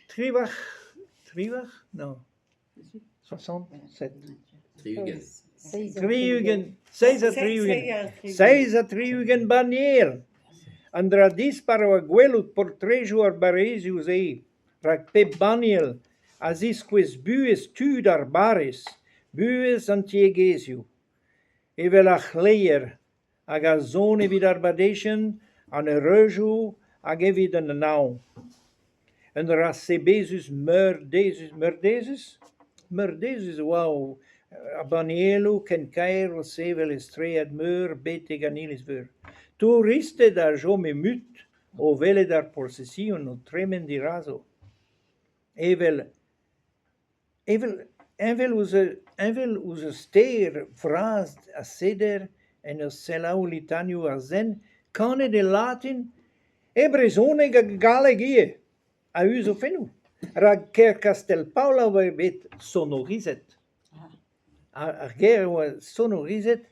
Triwec'h, triwec'h? Non, soixante-sept. Tri-ugent. Tri-ugent, seizh ha tri-ugent. Seizh ha tri-ugent banniel! An dra dispar a oa gwelout poltrejoù ar barrezioù-se, rak pep banniel a ziskouez buhez tud ar barrez, buhez an tiegezhioù. Evel ar c'hleier hag a son evit ar badeziant, an eureudoù hag evit an anaon. Un dra sebezus meurdezus meurdezus? Meurdezus e oa ar bannieloù ken kaer o sevel e straed meur betek an iliz-veur. Touristed a chome mut o welet ar prosesion o tremen dirazo. Evel Evel heñvel ouzh heñvel ouzh ur stêr vras ha seder en ur selaou litanioù ar sent kanet e latin, e brezhoneg hag e galleg ivez, a-us o fennoù, rak kêr Kastell-Paol a oa bet sonorizet. Ar gêr a oa sonorizet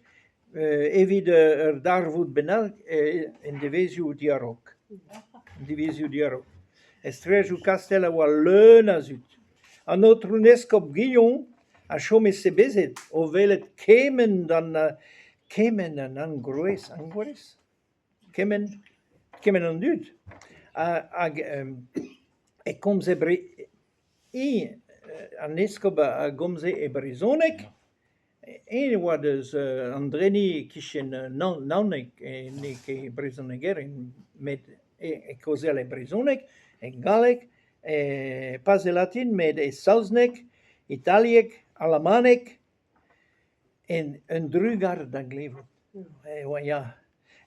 evit ur darvoud bennak en devezhioù diaraok. En devezhioù diaraok. Estrejoù Kastell a oa leun a zud. An aotrou 'n eskob Guillon a chome sebezet o welet kement an kement an engroez engroez? Kement kement an dud hag e komze Eñ, an eskob a gomze e brezhoneg, eñ e oa deus an Dreni e-kichen Naoned, n'eo ket brezhoneger met e kaozeal e brezhoneg, e galleg, pas e latin met e saozneg, italieg, alamaneg, un drugar da glevout e oa ya.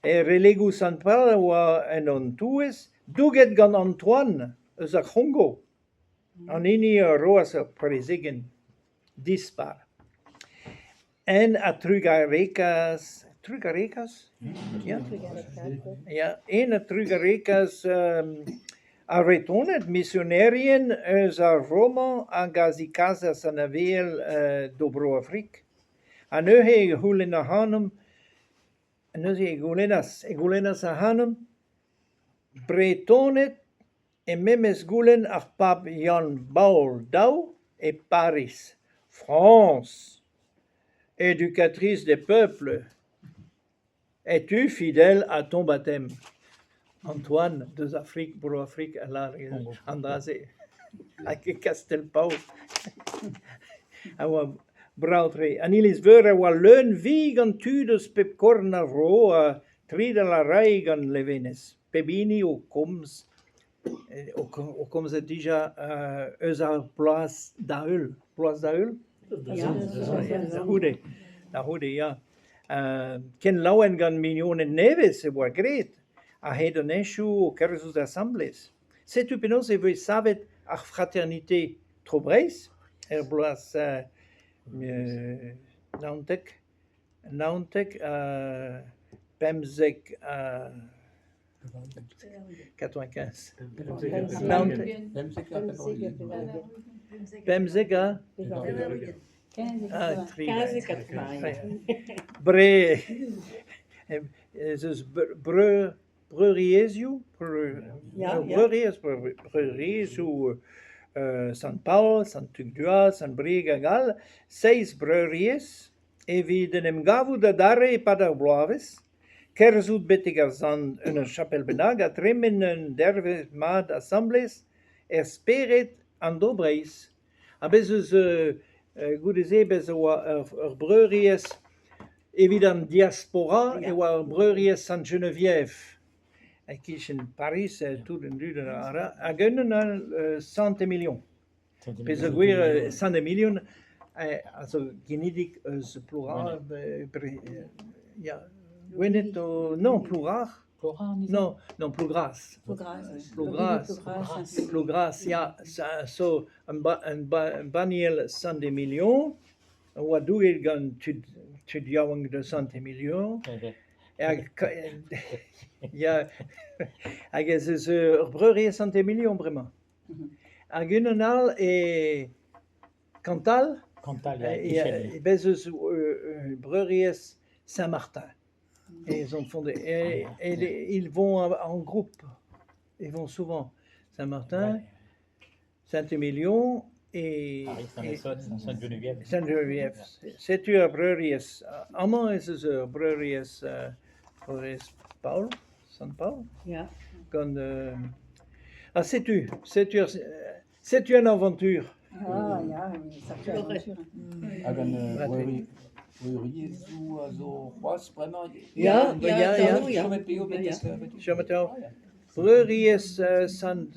E relegoù Sant-Paol a oa en hon touez, douget gant Antoine eus ar C'hongo, an hini a roas ur prezegenn dispar. En a trugarekaas trugarekaas ? Ya, ya, en a trugarekaas ar Vretoned misionerien eus ar vro-mañ hag a zegasas an Aviel d'o bro Afrik. Ha neuze e c'houlenn ac'hanomp neuze e goulennas e goulennas ac'hanomp Bretoned e memes goulenn ar pab Yann-Baol Daou e Pariz. France, éducatrice des peuples, es-tu fidèle à ton baptême ? Antoine deus Afrik, Bro-Afrik a lâre an dra-se hag e Kastell-Paol a oa brav-tre. An iliz-veur a oa leun-vi gant tud eus pep korn ar vro ha tridal a rae gant levenez, pep hini o komz o komz dija eus ar bloaz da-heul. Bloaz da-heul ? Da c'houde, da c'houde ya. Ken laouen gant mignoned nevez e oa graet a-hed an henchoù o kerzhout asambles. Setu penaos e voe savet ar Fraternité Tro Breizh er bloaz naontek, naontek ha pemzek ha Quatre-vingt-quinze. Pemzek ha Ah, tri. Bre ez eus breur breuriezhioù breuriezh breuriezhioù Sant-Paol, Sant-Tugdual, Sant-Brieg hag all, seizh breuriezh evit en em gavout adarre e-pad ar bloavezh. Kerzhout betek ar sant en ur chapel bennak ha tremen un dervezh mat asambles er spered an Dro Breizh. Ha bez' eus goude-se bez' e oa ur breuriezh evit an diaspora e oa ur breuriezh Sant-Geneviève e-kichen Pariz tout an dud a ra hag unan all Sant-Emilion. Peogwir Sant-Emilion a zo genidik eus Plourac'h, ya, Gwened non Plourac'h, non, non Plougras, Plougras, Plougras, ya, zo un banniel Sant-Emilion a oa douget gant tud tud yaouank deus Sant-Emilion. Ya, hag ez eus ur breuriezh Sant-Emilion bremañ. Hag unan all e Cantal, Cantal, ya, e-kichen. Bez' eus breuriezh Saint-Martin. Et ils ont fondé. Et, et ils vont en groupe. Ils vont souvent. Saint-Martin, Saint-Émilion et, Paris, Saint-Essonne, Sainte-Geneviève. Sainte-Geneviève. Setu ar breuriezh. Amañ ez eus ur breuriezh, breuriezh Paol, Sant-Paol. Ya. Gant ha setu, setu ar, setu an avantur. Ah ya, sacré aventure. Hag an breuriezhoù a zo c'hoazh bremañ? Ya, ya, ya. Chomet p'eo bet desavet? Chomet eo. Breuriezh Sant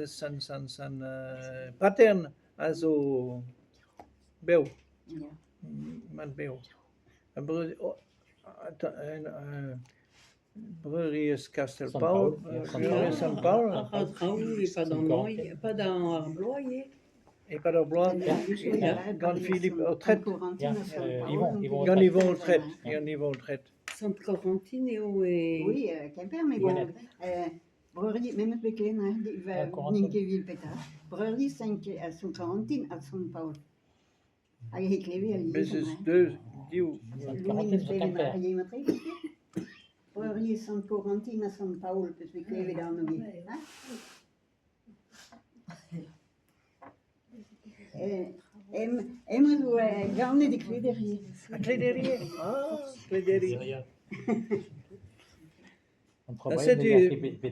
Sant Sant Sant Patern a zo bev. Mat bev. Breuriezh Kastell-Paol, Breuriezh Sant-Paol. Ar traoù e-pad an e-pad ar bloaz ivez. E-pad ar bloaz, gant Philippe Autret. Gant Gant Yvon Autret. Gant Yvon Autret. Sant-Corentin eo e... Oui, Kemper, mais bon, Breuriezh, me 'meus bet klevet, n'int ket vil petra. Breuriezh Sant-Corentin ha Sant-Paol. Hag he kleve alies. Bez' eus deus div. Breuriezh Sant-Corentin ha Sant-Paol, peus bet klevet anv ivez, hein? Emañ zo ganet e Klederie. Ha Klederie? Ah, Klederie. Ha setu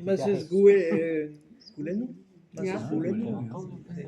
ma'z eus goulennoù? Ma'z eus goulennoù?